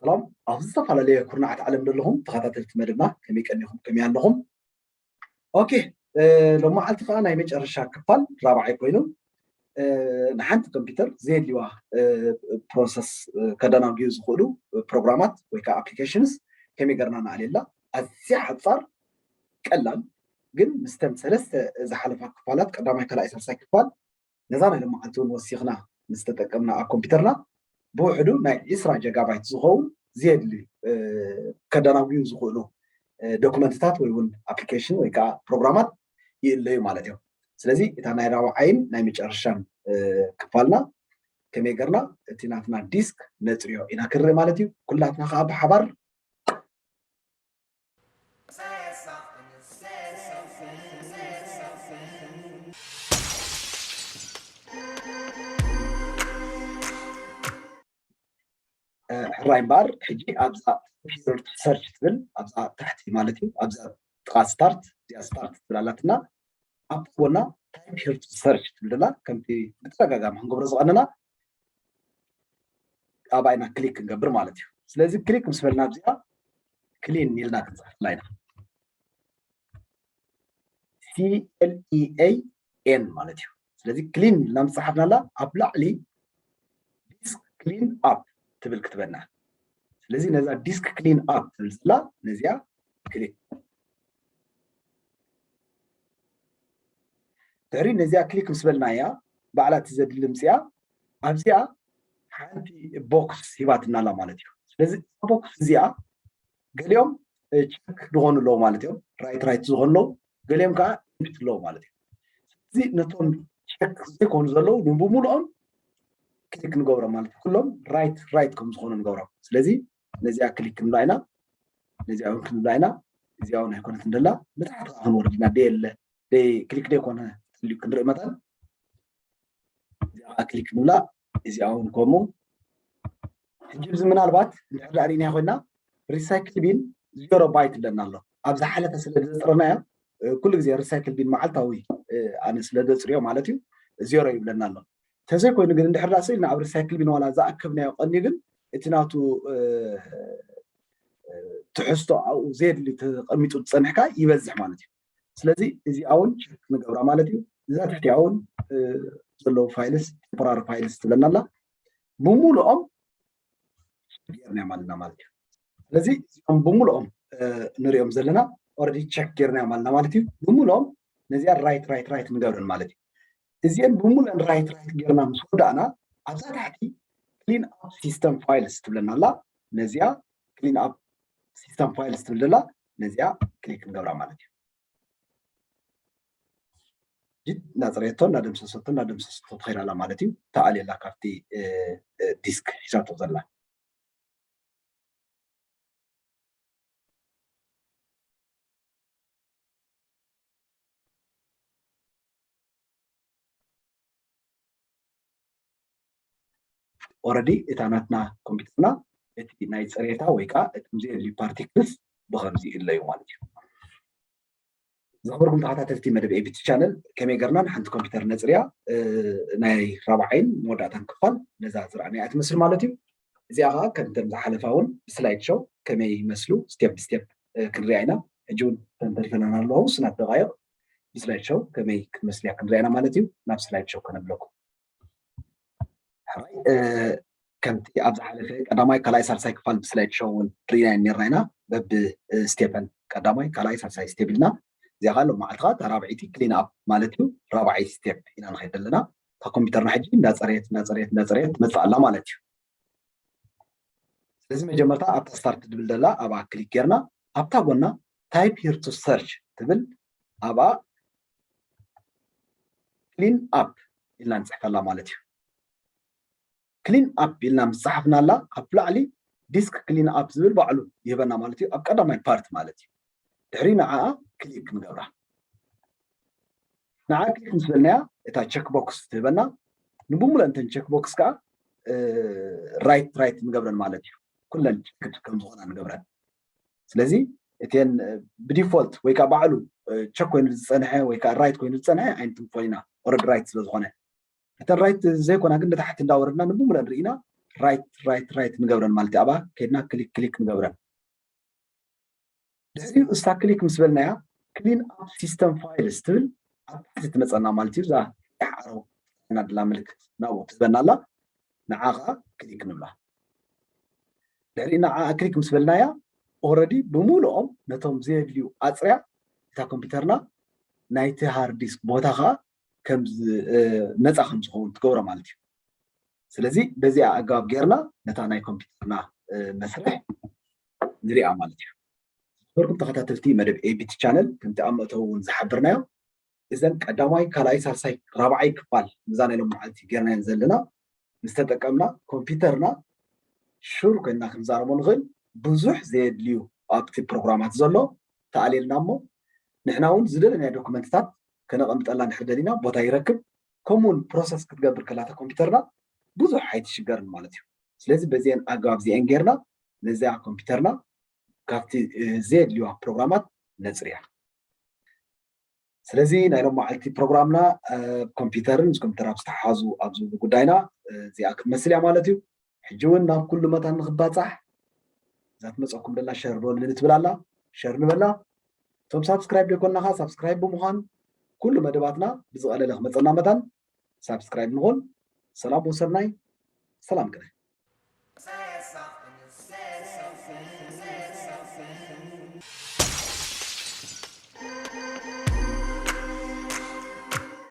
ሰላም፣ ኣብ ዝተፈላለየ ኩርናዓት ዓለም ዘለኹም ተኸታተልቲ መደብና ከመይ ቀኒኹም፣ ከመይ ኣለኹም? ኦኬ፣ ሎማዓልቲ ከዓ ናይ መጨረሻ ክፋል ራብዓይ ኮይኑ፣ ንሓንቲ ኮምፒውተር ዘየድልዋ ፕሮሰስ ከደናጉዩ ዝኽእሉ ፕሮግራማት ወይ ከዓ ኣፕሊኬሽንስ ከመይ ገርና ንኣልየላ። ኣዝያ ሓፃር፣ ቀላል ግን ምስተን ሰለስተ ዝሓለፋ ክፋላት፣ ቀዳማይ፣ ካልኣይ፣ ሳልሳይ ክፋል፣ ነዛ ናይ ሎማዓልቲ እውን ወሲኽና ምስ ተጠቀምና ኣብ ኮምፒውተርና ብውሕዱ ናይ ዒስራ ጀጋባይት ዝኸውን ዘየድሊ ከደናጉዩ ዝኽእሉ ዶክመንትታት ወይ እውን ኣፕሊኬሽን ወይ ከዓ ፕሮግራማት ይእለዩ ማለት እዮም። ስለዚ እታ ናይ ራብዓይን ናይ መጨረሻን ክፋልና ከመይ ገርና እቲ ናትና ዲስክ ነፅርዮ ኢና ክንርኢ ማለት እዩ። ኩላትና ከዓ ብሓባር ሕራይ እምበኣር ሕጂ ኣብዛ ሰርች ትብል ኣብዛ ታሕቲ ማለት እዩ ኣብዛ ጥቓ ስታርት እዚኣ ስታርት ትብል ኣላትና ኣብቲ ጎና ታይፕ ሄር ቱ ሰርች ትብል ዘላ ከምቲ ብተደጋጋሚ ክንገብሮ ዝቐነና ኣብኣ ኢና ክሊክ ክንገብር ማለት እዩ። ስለዚ ክሊክ ምስ በልና ኣብዚኣ ክሊን ኢልና ክንፅሕፍላ ኢና። C L E A N ማለት እዩ። ስለዚ ክሊን ኢልና ምስ ፀሓፍናላ ኣብ ላዕሊ ዲስክ ክሊን ኣፕ ትብል ክትበና። ስለዚ ነዛ ዲስክ ክሊን ኣፕ ትብል ዘላ ነዚኣ ክሊክ ድሕሪ ነዚኣ ክሊክ ምስ በልናያ ባዕላ እቲ ዘድሊ ምፅኣ ኣብዚኣ ሓንቲ ቦክስ ሂባትና ኣላ ማለት እዩ። ስለዚ እዛ ቦክስ እዚኣ ገሊኦም ቸክ ዝኾኑ ኣለዉ ማለት እዮም። ራይት ራይት ዝኾኑ ኣለዉ፣ ገሊኦም ከዓ ኢምፕቲ ኣለዉ ማለት እዩ። ስለዚ ነቶም ቸክ ዘይኮኑ ዘለዉ ንብምሉኦም ክሊክ ንገብሮም ማለት እዩ። ኩሎም ራይት ራይት ከም ዝኾኑ ንገብሮም። ስለዚ ነዚኣ ክሊክ ክንብላ ኢና፣ ነዚኣ እውን ክንብላ ኢና። እዚኣ እውን ኣይኮነትን ደላ ንታሕቲ ከዓ ክንወርድ ኢና። ደየለ ደይ ክሊክ ደይኮነ ተልዩ ክንርኢ መጠን እዚኣ ክሊክ ንብላ። እዚኣ እውን ከምኡ። ሕጂ እዚ ምናልባት እንድሕር ዳኣ ርኢናዮ ኮይና ሪሳይክል ቢን ዜሮ ባይት ኣለና ኣሎ። ኣብ ዝሓለፈ ስለ ዘፅረናዮ ኩሉ ግዜ ሪሳይክል ቢን መዓልታዊ ኣነ ስለ ዘፅርዮ ማለት እዩ ዜሮ ይብለና ኣሎ። ተዘይኮይኑ ግን እንድሕር ዳኣ ስኢልና ኣብ ሪሳይክል ቢን ዋላ ዝኣከብናዮ ቀንዩ ግን እቲ ናቱ ትሕዝቶ ኣብኡ ዘየድሊ ተቐሚጡ ዝፀንሕካ ይበዝሕ ማለት እዩ። ስለዚ እዚኣ እውን ቸክ ንገብራ ማለት እዩ። እዛ ትሕቲኣ እውን ዘለዉ ፋይልስ ቴምፖራሪ ፋይልስ ትብለና ኣላ። ብምሉኦም ጌርናዮም ኣለና ማለት እዩ። ስለዚ እዚኦም ብምሉኦም ንሪኦም ዘለና ኦረዲ ቸክ ጌርናዮም ኣለና ማለት እዩ። ብምሉኦም ነዚኣ ራይት ራይት ራይት ንገብረን ማለት እዩ። እዚአን ብምሉአን ራይት ራይት ጌርና ምስ ወዳእና ኣብዛ ታሕቲ ክሊን ኣፕ ሲስተም ፋይልስ ትብለና ኣላ። ነዚኣ ክሊን ኣፕ ሲስተም ፋይልስ ትብል ዘላ ነዚኣ ክሊክ ንገብራ ማለት እዩ። ሕጂ እናፅረየቶ እናደምሰሰቶ እናደምሰሰቶ ትኸይድ ኣላ ማለት እዩ። ተኣልየላ ካብቲ ዲስክ ሒዛቶ ዘላ ኦረዲ እታ ናትና ኮምፒውተርና እቲ ናይ ፅሬታ ወይ ከዓ እቲ ዘይድልዩ ፓርቲክልስ ብከምዚ ይእለዩ ማለት እዩ። ዝኸበርኩም ተኸታተልቲ መደብ ኤቢቲ ቻነል ከመይ ገርና ንሓንቲ ኮምፒውተር ነፅርያ ናይ ራብዓይን መወዳእታን ክፋል ነዛ ዝረኣናያ ትመስል ማለት እዩ። እዚኣ ከዓ ከምተን ዝሓለፋ እውን ብስላይድ ሾው ከመይ ይመስሉ ስቴፕ ብስቴፕ ክንሪኣ ኢና። ሕጂ እውን ተንተሪፈና ኣለዉ ስናት ደቃይቕ ብስላይድ ሾው ከመይ ክትመስልያ ክንሪኣ ኢና ማለት እዩ። ናብ ስላይድ ሾው ከነብለኩም። ሕራይ ከምቲ ኣብ ዝሓለፈ ቀዳማይ ካልኣይ ሳልሳይ ክፋል ብስላይድ ሾው እውን ርኢና ነርና ኢና በብ ስቴፐን ቀዳማይ ካልኣይ ሳልሳይ ስቴፕ ኢልና እዚኣ ከዓ ሎም መዓልቲ ከዓ እታ ራብዒቲ ክሊን ኣፕ ማለት እዩ። ራብዓይ ስቴፕ ኢና ንኸይድ ዘለና እታ ኮምፒውተርና ሕጂ እንዳፀረየት እንዳፀረየት እንዳፀረየት ትመፅእ ኣላ ማለት እዩ። ስለዚ መጀመርታ ኣብታ ስታርት ትብል ዘላ ኣብኣ ክሊክ ጌርና ኣብታ ጎና ታይፕ ሄር ቱ ሰርች ትብል ኣብኣ ክሊን ኣፕ ኢልና ንፅሕፈላ ማለት እዩ። ክሊን ኣፕ ኢልና ምስ ፀሓፍናላ ኣብ ላዕሊ ዲስክ ክሊን ኣፕ ዝብል ባዕሉ ይህበና ማለት እዩ። ኣብ ቀዳማይ ፓርት ማለት እዩ። ድሕሪ ንዓኣ ክሊክ ንገብራ። ንዓ ክሊክ ምስ በልናያ እታ ቸክ ቦክስ ትህበና። ንብሙለን እተን ቸክ ቦክስ ከዓ ራይት ራይት ንገብረን ማለት እዩ። ኩለን ቸክድ ከም ዝኾና ንገብረን። ስለዚ እተን ብዲፎልት ወይ ከዓ ባዕሉ ቸክ ኮይኑ ዝፀንሐ ወይ ከዓ ራይት ኮይኑ ዝፀንሐ ኣይንትንክፎን ኢና፣ ኦረድ ራይት ስለ ዝኾነ። እተን ራይት ዘይኮና ግን ንታሕቲ እንዳወረድና ንብሙለን ርኢና ራይት ራይት ራይት ንገብረን ማለት እዩ። ኣብኣ ከይድና ክሊክ ክሊክ ንገብረን። ድሕሪኡ እሳ ክሊክ ምስ በልናያ ክሊን ኣፕ ሲስተም ፋይልስ ትብል ኣብ ታሕቲ ትመፀና ማለት እዩ። እዛ ያዕሮ እናድላ ምልክት ናብኡ ትበና ኣላ። ንዓ ከዓ ክሊክ ንብላ። ድሕሪ ንዓ ክሊክ ምስ በልናያ ኦረዲ ብምሉኦም ነቶም ዘየድልዩ ኣፅርያ እታ ኮምፒውተርና ናይቲ ሃርድ ዲስክ ቦታ ከዓ ከም ነፃ ከም ዝኸውን ትገብሮ ማለት እዩ። ስለዚ በዚኣ ኣገባብ ጌርና ነታ ናይ ኮምፒውተርና መስርሕ ንሪኣ ማለት እዩ። ዝበርኩም ተኸታተልቲ መደብ ኤቢቲ ቻነል ከምቲ ኣብ መእተዊ እውን ዝሓበርናዮ እዘን ቀዳማይ ካልኣይ ሳልሳይ ራብዓይ ክፋል እዛ ናይ ሎም መዓልቲ ጌርናየን ዘለና ምስ ተጠቀምና ኮምፒውተርና ሹር ኮይንና ክንዛረቦ ንኽእል። ብዙሕ ዘየድልዩ ኣብቲ ፕሮግራማት ዘሎ ተኣልየልና እሞ ንሕና እውን ዝደለናዮ ዶክመንትታት ከነቐምጠላ እንድሕር ደሊና ቦታ ይረክብ። ከምኡውን ፕሮሰስ ክትገብር ከላታ ኮምፒውተርና ብዙሕ ኣይትሽገርን ማለት እዩ። ስለዚ በዚአን ኣገባብ እዚአን ጌርና ነዚኣ ኮምፒውተርና ካብቲ ዘየድልዋ ፕሮግራማት ነፅርያ። ስለዚ ናይ ሎም መዓልቲ ፕሮግራምና ኮምፒውተርን ምስ ኮምፒውተር ኣብ ዝተሓሓዙ ኣብ ዝብሉ ጉዳይና እዚኣ ክትመስል እያ ማለት እዩ። ሕጂ እውን ናብ ኩሉ መታን ንክባፃሕ እዛ ትመፀኩም ደላ ሸር በሉኒ ትብል ኣላ። ሸር ንበላ። እቶም ሳብስክራይብ ዘይኮንና ከዓ ሳብስክራይብ ብምዃን ኩሉ መደባትና ብዝቐለለ ክመፀና መታን ሳብስክራይብ ንኹን። ሰላም ወሰናይ። ሰላም ቅነ